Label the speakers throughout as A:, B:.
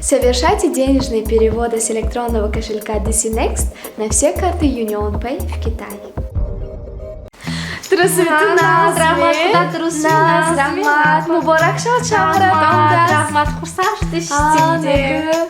A: Совершайте денежные переводы с электронного кошелька DC Next на все карты Union Pay в Китае. Дурустми, наз?
B: Раҳмат, худо дурустми.
A: Наз, раҳмат. Муборак шавад, шавҳаратон.
B: Раҳмат, хурсанд шудем.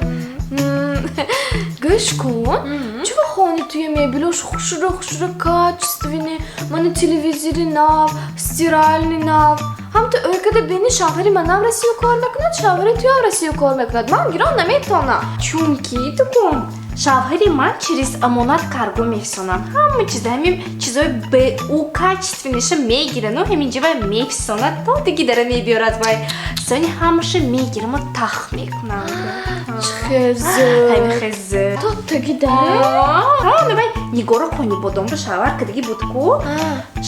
A: Гӯш кун, чува хони туя мебелош хушрӯ, хушрӯ, качественный, мана телевизори нав, стиральный нав. Ҳамто ӯйкада бини, шавҳари манам Россия кор мекунад, шавҳари туям Россия кор мекунад. Ман гирон наметавонам.
B: Чунки тукун шавҳари ман через Амонат Карго мефисонанд ҳама чиза, ҳамин чизои бу качественный ша мегирану ҳамин ҷива мефисонад, то диги дара мебиёрад. Вай сони ҳамаша мегираму тах мекунам.
A: Хезу.
B: Хезу.
A: То таги дара.
B: Вай Нигора Конибодомро шавҳар кадаги буд ку,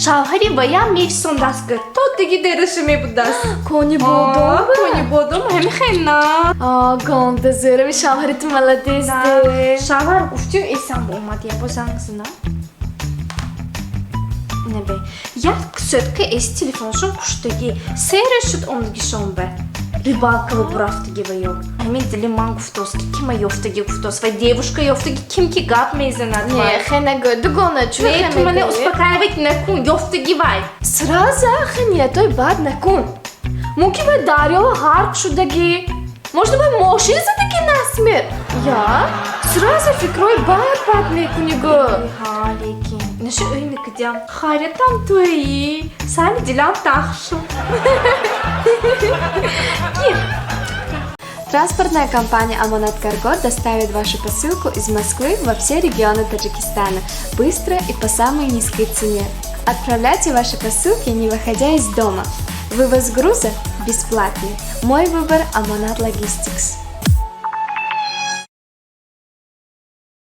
B: шавҳари ваям мефисондаст, то диги дераша мебудаст.
A: Конибодом?
B: Конибодом, ҳами хена.
A: Гонда зӯрами, шавҳари ту молодец.
B: Шавҳар гуфтим, эсам омад, я бо занг зинам. Набе як сутка эс телефоншон куштагӣ, сера шуд, омдагишон ба рыбалка ва бурафтагӣ. Ва ё ҳамин дили ман гуфтост, ки кима ёфтагӣ, гуфтост, ва девушка ёфтагӣ, ким ки гап мезанад.
A: Не, хе нагӯ, дугона, чӯ.
B: Не, ту мане успокаивать накун, ёфтагӣ вай.
A: Сразу хе ниятои бад накун. Мумкин вай дарёва ғарқ шудагӣ, можно вай мошин задагӣ насмерть. Я сразу фикрҳои бад бад мекунӣ, гӯ.
B: Ҳа, лекин наша ӯй накидям, хайратам туи сали дилам тах шуд. Гир.
A: Транспортная компания «Амонат Карго» доставит вашу посылку из Москвы во все регионы Таджикистана быстро и по самой низкой цене. Отправляйте ваши посылки, не выходя из дома. Вывоз груза бесплатный. Мой выбор – «Амонат Логистикс».